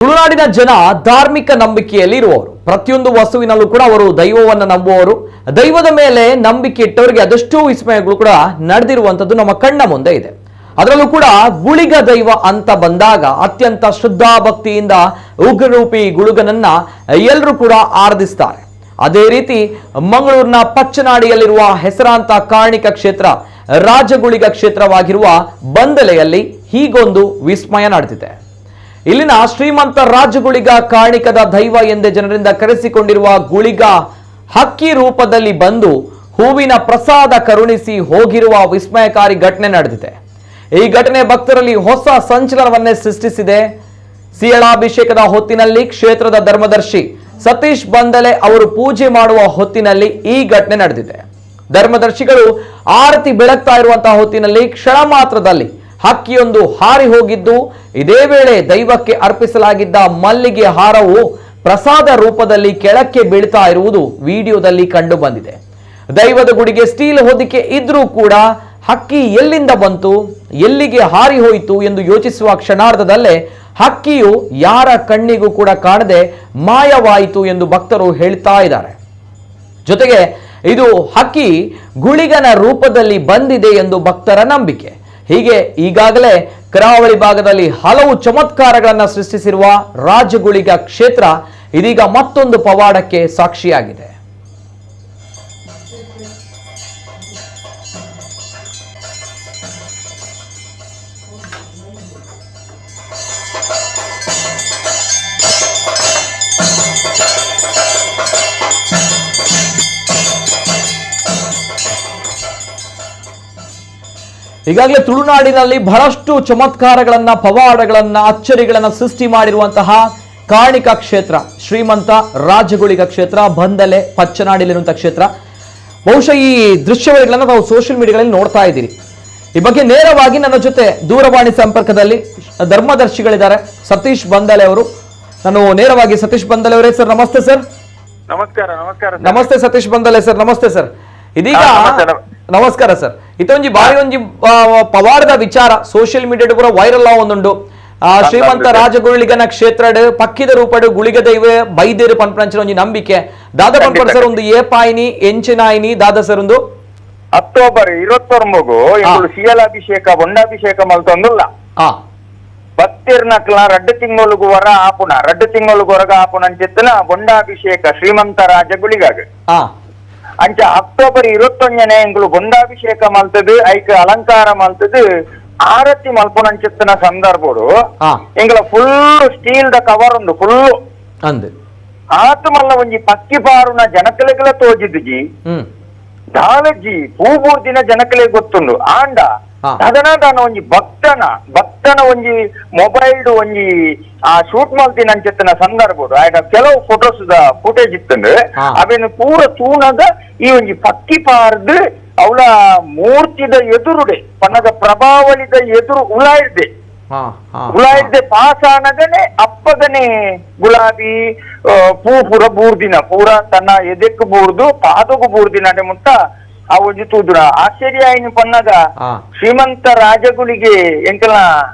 ತುಳುನಾಡಿನ ಜನ ಧಾರ್ಮಿಕ ನಂಬಿಕೆಯಲ್ಲಿ ಇರುವವರು. ಪ್ರತಿಯೊಂದು ವಸ್ತುವಿನಲ್ಲೂ ಕೂಡ ಅವರು ದೈವವನ್ನು ನಂಬುವವರು. ದೈವದ ಮೇಲೆ ನಂಬಿಕೆ ಇಟ್ಟವರಿಗೆ ಅದೆಷ್ಟೋ ವಿಸ್ಮಯಗಳು ಕೂಡ ನಡೆದಿರುವಂತದ್ದು ನಮ್ಮ ಕಣ್ಣ ಮುಂದೆ ಇದೆ. ಅದರಲ್ಲೂ ಕೂಡ ಗುಳಿಗ ದೈವ ಅಂತ ಬಂದಾಗ ಅತ್ಯಂತ ಶ್ರದ್ಧಾ ಭಕ್ತಿಯಿಂದ ಉಗ್ರರೂಪಿ ಗುಳುಗನನ್ನ ಎಲ್ಲರೂ ಕೂಡ ಆರಾಧಿಸ್ತಾರೆ. ಅದೇ ರೀತಿ ಮಂಗಳೂರಿನ ಪಚ್ಚನಾಡಿಯಲ್ಲಿರುವ ಹೆಸರಾಂತ ಕಾರ್ಣಿಕ ಕ್ಷೇತ್ರ ರಾಜಗುಳಿಗ ಕ್ಷೇತ್ರವಾಗಿರುವ ಬಂದಲೆಯಲ್ಲಿ ಹೀಗೊಂದು ವಿಸ್ಮಯ ನಡೆದಿದೆ. ಇಲ್ಲಿನ ಶ್ರೀಮಂತ ರಾಜಗುಳಿಗ ಕಾರ್ಣಿಕದ ದೈವ ಎಂದೇ ಜನರಿಂದ ಕರೆಸಿಕೊಂಡಿರುವ ಗುಳಿಗ ಹಕ್ಕಿ ರೂಪದಲ್ಲಿ ಬಂದು ಹೂವಿನ ಪ್ರಸಾದ ಕರುಣಿಸಿ ಹೋಗಿರುವ ವಿಸ್ಮಯಕಾರಿ ಘಟನೆ ನಡೆದಿದೆ. ಈ ಘಟನೆ ಭಕ್ತರಲ್ಲಿ ಹೊಸ ಸಂಚಲನವನ್ನೇ ಸೃಷ್ಟಿಸಿದೆ. ಸಿಯಳಾಭಿಷೇಕದ ಹೊತ್ತಿನಲ್ಲಿ ಕ್ಷೇತ್ರದ ಧರ್ಮದರ್ಶಿ ಸತೀಶ್ ಬಂದಲೆ ಅವರು ಪೂಜೆ ಮಾಡುವ ಹೊತ್ತಿನಲ್ಲಿ ಈ ಘಟನೆ ನಡೆದಿದೆ. ಧರ್ಮದರ್ಶಿಗಳು ಆರತಿ ಬೆಳಗ್ತಾ ಇರುವಂತಹ ಹೊತ್ತಿನಲ್ಲಿ ಕ್ಷಣ ಮಾತ್ರದಲ್ಲಿ ಹಕ್ಕಿಯೊಂದು ಹಾರಿ ಹೋಗಿದ್ದು, ಇದೇ ವೇಳೆ ದೈವಕ್ಕೆ ಅರ್ಪಿಸಲಾಗಿದ್ದ ಮಲ್ಲಿಗೆ ಹಾರವು ಪ್ರಸಾದ ರೂಪದಲ್ಲಿ ಕೆಳಕ್ಕೆ ಬೀಳ್ತಾ ಇರುವುದು ವಿಡಿಯೋದಲ್ಲಿ ಕಂಡು ಬಂದಿದೆ. ದೈವದ ಗುಡಿಗೆ ಸ್ಟೀಲ್ ಹೊದಿಕೆ ಇದ್ರೂ ಕೂಡ ಹಕ್ಕಿ ಎಲ್ಲಿಂದ ಬಂತು, ಎಲ್ಲಿಗೆ ಹಾರಿ ಹೋಯಿತು ಎಂದು ಯೋಚಿಸುವ ಕ್ಷಣಾರ್ಧದಲ್ಲೇ ಹಕ್ಕಿಯು ಯಾರ ಕಣ್ಣಿಗೂ ಕೂಡ ಕಾಣದೆ ಮಾಯವಾಯಿತು ಎಂದು ಭಕ್ತರು ಹೇಳ್ತಾ ಇದ್ದಾರೆ. ಜೊತೆಗೆ ಇದು ಹಕ್ಕಿ ಗುಳಿಗನ ರೂಪದಲ್ಲಿ ಬಂದಿದೆ ಎಂದು ಭಕ್ತರ ನಂಬಿಕೆ. ಹೀಗೆ ಈಗಾಗಲೇ ಕರಾವಳಿ ಭಾಗದಲ್ಲಿ ಹಲವು ಚಮತ್ಕಾರಗಳನ್ನು ಸೃಷ್ಟಿಸಿರುವ ರಾಜಗುಳಿಗ ಕ್ಷೇತ್ರ ಇದೀಗ ಮತ್ತೊಂದು ಪವಾಡಕ್ಕೆ ಸಾಕ್ಷಿಯಾಗಿದೆ. ಈಗಾಗಲೇ ತುಳುನಾಡಿನಲ್ಲಿ ಬಹಳಷ್ಟು ಚಮತ್ಕಾರಗಳನ್ನ, ಪವಾಡಗಳನ್ನ, ಅಚ್ಚರಿಗಳನ್ನ ಸೃಷ್ಟಿ ಮಾಡಿರುವಂತಹ ಕಾರ್ಣಿಕ ಕ್ಷೇತ್ರ ಶ್ರೀಮಂತ ರಾಜಗುಳಿಗ ಕ್ಷೇತ್ರ ಬಂದಲೆ ಪಚ್ಚನಾಡಿಲಿರುವಂತಹ ಕ್ಷೇತ್ರ. ಬಹುಶಃ ಈ ದೃಶ್ಯಾವಳಿಗಳನ್ನ ನಾವು ಸೋಷಿಯಲ್ ಮೀಡಿಯಾಗಳಲ್ಲಿ ನೋಡ್ತಾ ಇದ್ದೀರಿ. ಈ ಬಗ್ಗೆ ನೇರವಾಗಿ ನನ್ನ ಜೊತೆ ದೂರವಾಣಿ ಸಂಪರ್ಕದಲ್ಲಿ ಧರ್ಮದರ್ಶಿಗಳಿದ್ದಾರೆ, ಸತೀಶ್ ಬಂದಲೆ ಅವರು. ನಾನು ನೇರವಾಗಿ ಸತೀಶ್ ಬಂದಲೆ ಅವರೇ, ಸರ್ ನಮಸ್ತೆ ಸರ್. ನಮಸ್ಕಾರ, ನಮಸ್ಕಾರ ಸರ್. ನಮಸ್ತೆ ಸತೀಶ್ ಬಂದಲೆ ಸರ್, ನಮಸ್ತೆ ಸರ್. ಇದೀಗ ನಮಸ್ತೆ, ನಮಸ್ಕಾರ ಸರ್. ಇದೊಂಜಿ ಬಾರಿ ಒಂಜಿ ಪವಾಡದ ವಿಚಾರ ಸೋಷಿಯಲ್ ಮೀಡಿಯಾ ಪೂರ ವೈರಲ್ ಒಂದುಂಡು. ಶ್ರೀಮಂತ ರಾಜಗುಳಿಗನ ಕ್ಷೇತ್ರಡ್ ಪಕ್ಕಿದ ರೂಪಡು ಗುಳಿಗ ದೈವ ಬೈದೇರು ಪನ್ಪಂಚಿನ ಒಂಜಿ ನಂಬಿಕೆ. ದಾದ ಪನ್ಪಡ್ ಸರ್, ಒಂದು ಏಪಾಯಿನಿ ಎಂಚಿನಾಯಿನಿ ದಾದ ಸರ್ ಒಂದು? ಅಕ್ಟೋಬರ್ 29 ಇಂದು ಸಿಯಲಾಭಿಷೇಕ ಬೊಂಡಾಭಿಷೇಕ ಮಲ್ತೊಂದುಲ್ಲ. ಭಕ್ತಿರ್ನಕ್ಲ ರಡ್ಡು ತಿಂಗೊಳುಗು ವರ ಆಪುಣ, ರಡ್ಡು ತಿಂಗೊಳುಗು ಹೊರಗ ಆಪುಣ ಅಂಚಿತ್ತನ ಬೊಂಡಾಭಿಷೇಕ ಶ್ರೀಮಂತ ರಾಜಗುಳಿಗಾಗ. ಅಂಚ ಅಕ್ಟೋಬರ್ 21ನೇ ಇಂಗುಲು ಬೊಂಡಾಭಿಷೇಕ ಮಲ್ತದು, ಐಕ್ ಅಲಂಕಾರ ಮಲ್ತದು, ಆರತಿ ಮಲ್ಪುನಂಚಿತ್ತನ ಸಂದರ್ಭಡು ಇಂಗ್ಲ full steel the cover ಉಂಡು ಫುಲ್. ಅಂದ್ ಆತು ಮಲ್ಲ ಒಂಜಿ ಪಕ್ಕಿ ಪಾರುನ ಜನಕಲೆಗಳ ತೋಜಿದ್ಜಿ. ದಾಲಜಿ ಪೂಬೂರ್ದಿನ ಜನಕಲೆ ಗೊತ್ತುಂಡು ಆಂಡ ತದನದಾನ ಒಂಜಿ ಭಕ್ತನ ಭಕ್ತನ ಒಂಜಿ ಮೊಬೈಲ್ ಒಂಜಿ ಆ ಶೂಟ್ ಮಲ್ತಿನ ಅಂಚಿತ್ತಿನ ಸಂದರ್ಭಡು ಆಯ್ನ ಕೆಲವು photos the footage ಇತ್ತಂಡು. ಅವೇನು ಪೂರ ತೂನಗ ಈ ಒಂಜಿ ಪಕ್ಕಿ ಪಾರ್ದು ಅವಳ ಮೂರ್ತಿದ ಎದುರುಡೆ ಪನ್ನಗ ಪ್ರಭಾವಳಿದ ಎದುರು ಉಳಾಯಿದೆ. ಹಾ ಹಾ ಉಳಾಯಿದ್ದೆ ಪಾಸ್ ಆನಗನೆ ಅಪ್ಪಗನೆ ಗುಲಾಬಿ ಪೂ ಪೂರ ಬೂರ್ದಿನ ಪೂರ ತನ್ನ ಎದೆಕ್ ಬೂರ್ದು ಪಾದಗು ಬೂರ್ದಿನ ಅಡೆ ಮುಟ್ಟ ಆ ಒಂಜಿ ತೂದುರ ಆಶ್ಚರ್ಯ ಆಯ್ನ ಪನ್ನಗ ಶ್ರೀಮಂತ ರಾಜಗುಳಿಗೆ ಎಂಕಲ್ನ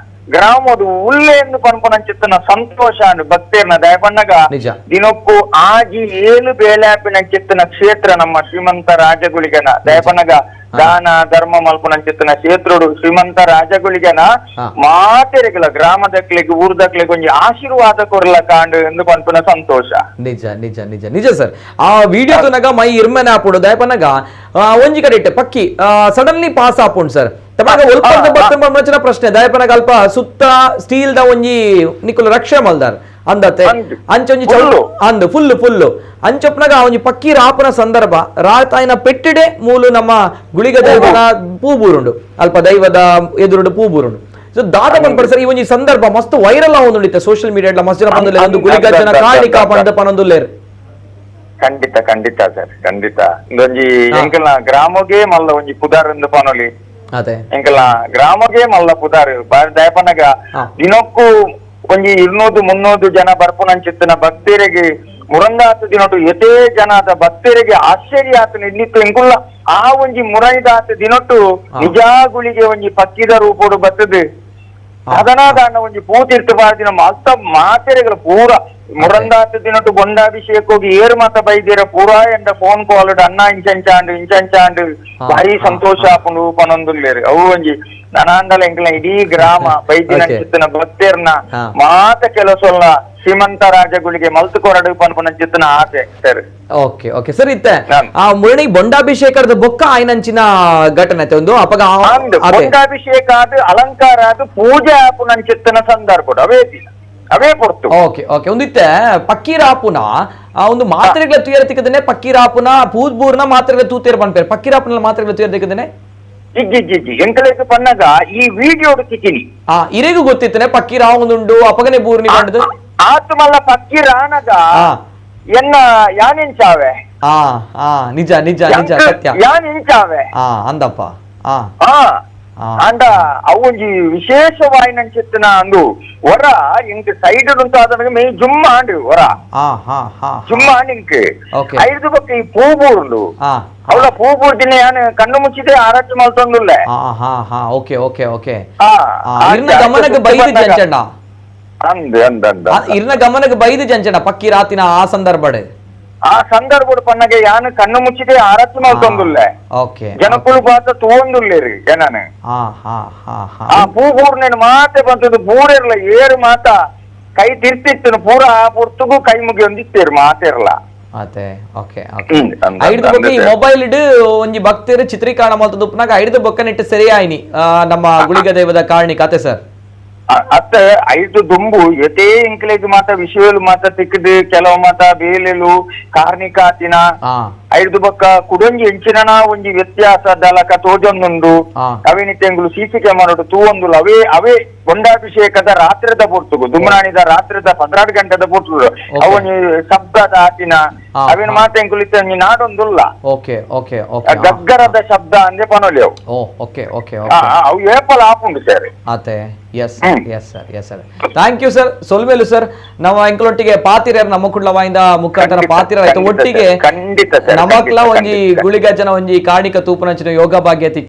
ಗ್ರಾಮದು ಉಲ್ಲೆ ಎಂದು ಪನ್ಪುನಂಚಿತ್ತನ ಸಂತೋಷ ಅಂಡ್ ಭಕ್ತೇರ್ನ ದಯಪನ್ನಗ. ದಿನಕ್ಕೂ ಆಜಿ ಏಳು ಬೇಲಾಪಿನಂಚಿತ್ತನ ಕ್ಷೇತ್ರ ನಮ್ಮ ಶ್ರೀಮಂತ ರಾಜಗುಳಿಗನ ದಯಪನ್ನಗ. ದಾನ ಧರ್ಮ ಮಲ್ಪುನಂಚಿತ್ತನ ಕ್ಷೇತ್ರಡು ಶ್ರೀಮಂತ ರಾಜಗುಳಿಗನ ಮಾತೆರೆಗಳ ಗ್ರಾಮದಕ್ಲೆಗ್ ಊರ್ದಕ್ಲೆಗ್ ಒಂಜಿ ಆಶೀರ್ವಾದ ಕೊರ್ಲ ಕಾಂಡು ಎಂದು ಪನ್ಪುನ ಸಂತೋಷ. ನಿಜ ನಿಜ ನಿಜ ನಿಜ ಸರ್. ಆ ವಿಡಿಯೋ ತೂನಗ ಮೈ ಇರ್ಮನೆ ಆಪುಂಡು. ದಯಪನ್ನಗ ಒಂಜಿ ಕಡೆ ಇಟ್ಟೆ ಪಕ್ಕಿ ಸಡನ್ಲಿ ಪಾಸ್ ಆಪುಂಡು ಸರ್. ತಮಗ ಒಲ್ಪರ್ದ ಬತ್ತನ್ ಪಂಚಿನ ಪ್ರಶ್ನೆ. ದಯಪನಗ ಅಲ್ಪ ಸುತ್ತ ಸ್ಟೀಲ್ ದ ಒಂಜಿ ನಿಕುಲು ರಕ್ಷೆ ಮಲ್ದಾರ್ ಅಂದತೆ. ಅಂದ್. ಅಂಚೊಂಜಿ ಫುಲ್ಲು. ಅಂದ್ ಫುಲ್ ಫುಲ್. ಅಂಚೊಪ್ನಗ ಒಂಜಿ ಪಕ್ಕಿ ರಾಪುನ ಸಂದರ್ಭ ರಾತಾಯಿನ ಪೆಟ್ಟಿಡೆ ಮೂಲು ನಮ್ಮ ಗುಳಿಗ ದೈವದ ಪೂ ಬೂರುಂಡು, ಅಲ್ಪ ದೈವದ ಎದುರುಡು ಪೂ ಬೂರುಂಡು. ಸೊ ದಾದ ಪನ್ಪಡ್ ಸರ್, ಈ ಒಂಜಿ ಸಂದರ್ಭ ಮಸ್ತ್ ವೈರಲ್ ಆವೊಂದುಂಡಿತ್ತೆ ಸೋಷಿಯಲ್ ಮೀಡಿಯಾ. ಮಸ್ತ್ ಜನ ಪಂದುಲ್ಲೇರ್ ಒಂದು ಗುಳಿಗ ಜನ ಕಾಣಿಕ ಪಂದ್ ಪನೊಂದುಲ್ಲೇರ್. ಖಂಡಿತ ಖಂಡಿತ ಸರ್, ಖಂಡಿತ. ಇಂದೊಂಜಿ ಎಂಕಲ್ನ ಗ್ರಾಮಗೆ ಮಲ್ಲ ಒಂಜಿ ಪುದಾರ್ ಎಂದು ಪನೊಲಿ. ಅದೇ. ಎಂಕಲ್ನ ಗ್ರಾಮಗೆ ಮಲ್ಲ ಪುದಾರ್ ದಯಪನಗ. ದಿನಕ್ಕೂ ಒಂಜಿ 200-300 ಜನ ಬರ್ಪುನಂಚಿತ್ತಿನ ಭಕ್ತರಿಗೆ ಮುರಂದಾತ ದಿನೊಟು ಎತೇ ಜನದ ಭಕ್ತರಿಗೆ ಆಶ್ಚರ್ಯ ಆತನ ಇಲ್ಲಿತ್ತು. ಎಂಕುಲ್ಲ ಆ ಒಂಜಿ ಮುರೈದಾತ ದಿನೊಟ್ಟು ನಿಜಾಗುಳಿಗೆ ಒಂಜಿ ಪಕ್ಕಿದ ರೂಪೋಡು ಬತ್ತದು. ಅದನಾದಾಂಡ ಒಂಜಿ ಪೂ ತೀರ್ಥ ಪಾಡ್ದಿನ ಮಲ್ತ ಮಾತೆರೆಗಳ ಪೂರ ಮುರಂದಾತ ದಿನಟ್ಟು ಬೊಂಡಾಭಿಷೇಕ ಹೋಗಿ ಏರು ಮಾತ ಬೈದಿರ ಪೂರ ಎಂಡ ಫೋನ್ ಕಾಲ್ ಅಣ್ಣ ಇಂಚಂಚಾಂಡು ಇಂಚಂಚಾಂಡು ಭಾರಿ ಸಂತೋಷ ಆಪುಂಡು ಪನೊಂದುಲ್ಲೇರು. ಅವು ಒಂಜಿ ನನಾಂಡಲ ಎಂಕಲ್ನ ಇಡೀ ಗ್ರಾಮ ಬೈದಿನ ಚಿತ್ತನ ಭಕ್ತರ್ನ ಮಾತ ಕೆಲಸೊಲ್ಲ ಶ್ರೀಮಂತ ರಾಜಗಳಿಗೆ ಮಲ್ತು ಕೊರಡು ಪನ್ಪುನ ಚಿತ್ತನ ಆಸೆ sir. Okay okay sir, ಇತ್ತೆ ಆ ಮುರಣಿ ಬೊಂಡಾಭಿಷೇಕದ ಬೊಕ್ಕ ಆಯ್ನಂಚಿನ ಘಟನೆ ಒಂದು ಅಪಗ ಬೊಂಡಾಭಿಷೇಕ ಆದ ಅಲಂಕಾರ ಆದ ಪೂಜೆ ಆಪುನಂಚಿತ್ತನ ಸಂದರ್ಭ ಅವೇ ದಿನ ಅವೇ ಪೊರ್ತು. ಓಕೆ ಓಕೆ, ಒಂದಿತ್ತೆ ಪಕ್ಕೀರಾಪುನ ಆ ಒಂದು ಮಾತ್ರೆಗಳ ತುಯರ ತಿಕ್ಕದನೆ, ಪಕ್ಕೀರಾಪುನ ಪೂದ್ಬೂರ್ನ ಮಾತ್ರೆಗಳ ತೂತೇರ್ ಪನ್ಪೇರು, ಪಕ್ಕೀರಾಪುನ ಮಾತ್ರೆಗಳ ತುಯರ ತಿಕ್ಕದನೆ. ಇಜ್ಜಿ ಎಂಕಲೇಕ್ ಪನ್ನಗ ಈ ವಿಡಿಯೋ ತಿಕ್ಕಿನಿ. ಆ ಇರೆಗೂ ಗೊತ್ತಿತ್ತನೆ ಪಕ್ಕೀರಾ ಒಂದುಂಡು ಅಪಗನೆ ಬೂರ್ನಿ ಪಂಡದು. ಆತ್ಮಲ್ಲ ಪಕ್ಕೀರಾನಗ ಎನ್ನ ಯಾನಿಂಚಾವೆ. ಆ ಆ ನಿಜ ನಿಜ ನಿಜ ಸತ್ಯ ಯಾನಿಂಚಾವೆ. ಆ ಅಂದಪ್ಪ. ಆ ಅಂಡ ಅವೊಂಜಿ ವಿಶೇಷವಾಯಿನಂಚಿತ್ತಿನ ಅಂದು ಹೊರ ಇಂಕ್ ಸೈಡ್ ಉಂಟಾದನಗ ಮೇ ಜುಮ್ಮ ಆಂಡ್ ಹೊರ ಜುಮ್ಮ ಆಂಡ್ ಇಂಕ್ ಐದು ಬೊಕ್ಕ ಈ ಪೂ ಬೂರುಂಡು ಅವಳ ಪೂ ಬೂರ್ದಿನ ಯಾನ್ ಕಣ್ಣು ಮುಚ್ಚಿದೆ ಆರಾಚಿ ಮಲ್ತೊಂದುಲ್ಲೆ. Okay okay okay. ಇರ್ನ ಗಮನಕ್ಕೆ ಬೈದು ಜಂಚಣ್ಣ ಅಂದ್ ಅಂದ್ ಅಂದ್ ಇರ್ನ ಗಮನಕ್ಕೆ ಬೈದು ಜಂಚಣ್ಣ ಪಕ್ಕಿ ರಾತಿನ ಆ ಸಂದರ್ಭಡ್ ಆ ಸಂದರ್ಭಡ್ ಪನ್ನಗೆ ಯಾನ್ ಕಣ್ಣು ಮುಚ್ಚಿದೆ ಆರಾಚಿ ಮಲ್ತೊಂದುಲ್ಲೆ. ಜನಕುಲು ಪಾತ ತೂವೊಂದುಲ್ಲೇರು ಏನಾನು ಆ ಪೂ ಬೂರ್ನೇನು ಮಾತೆ ಬಂತದ್ದು ಬೂರಿರ್ಲ ಏರು ಮಾತ ಕೈ ತಿರ್ತಿತ್ತನು ಪೂರ ಆ ಪೊರ್ತುಗು ಕೈ ಮುಗಿಯೊಂದಿತ್ತೇರು ಮಾತಿರ್ಲ. ಅತೆ ಓಕೆ ಓಕೆ. ಐದು ಬೊಕ್ಕ ಈ ಮೊಬೈಲ್ ಇಡು ಒಂಜಿ ಭಕ್ತರು ಚಿತ್ರೀಕರಣ ಮಲ್ತದ್ದು ಉಪ್ಪುನಾಗ ಐದು ಬೊಕ್ಕನಿಟ್ಟು ಸರಿಯಾಯಿನಿ ನಮ್ಮ ಗುಳಿಗ ದೈವದ ಕಾರಣಿಕ ಅತೆ ಸರ್. ಅತ್ತ ಐದು ದುಂಬು ಯತೇ ಇಂಕ್ಲೇಜ್ ಮಾತ ವಿಷಯಲು ಮಾತ ತಿಕ್ಕದು ಕೆಲವು ಮಾತ ಬೇಲೆಲು ಕಾರ್ಣಿಕ ಆತಿನ ಐದು ಬೊಕ್ಕ ಕುಡೊಂಜಿ ಎಂಚಿನ ಒಂಜಿ ವ್ಯತ್ಯಾಸ ದಲಕ ತೋಜೊಂದುಂಡು ಅವೇನಿತ್ತೆಂಗುಲು ಸಿಸಿ ಕ್ಯಾಮರಾಡು ತೂವೊಂದುಲ್ಲ ಅವೇ ಅವೇ ಬೊಂಡಾಭಿಷೇಕದ ರಾತ್ರಿದ ಪೊರ್ತುಗು ದುಮ್ಮನಾಣಿದ ರಾತ್ರಿದ 12 ಗಂಟೆದ ಪೊರ್ತುಗು ಅವೊಂಜಿ ಶಬ್ದದ ಆತಿನ ಅವೇನು ಮಾತ ಎಂಕುಲು ಇತ್ತೆ ಒಂಜಿ ನಾಡೊಂದುಲ್ಲ. Okay okay okay. ಗಗ್ಗರದ ಶಬ್ದ ಅಂದೆ ಪನೊಲಿ ಅವು. Okay okay. ಅವು ಏಪಲ ಆಪುಂಡು ಸರ್. ಆತೆ yes yes sir yes sir thank you sir. ಸೊಲ್ವೇಲು sir, ನಮ್ಮ ಎಂಕಲೊಟ್ಟಿಗೆ ಪಾತಿರ ನಮ್ಮ ಕುಡ್ಲವಾಯಿಂದ ಮುಖಾಂತರ ಪಾತಿರ ಒಟ್ಟಿಗೆ ಖಂಡಿತ ನಮಕ್ಲ ಒಂಜಿ ಗುಳಿಗಜನ ಒಂಜಿ ಕಾಣಿಕ ತೂಪನಂಚಿನ ಯೋಗ ಭಾಗ್ಯ.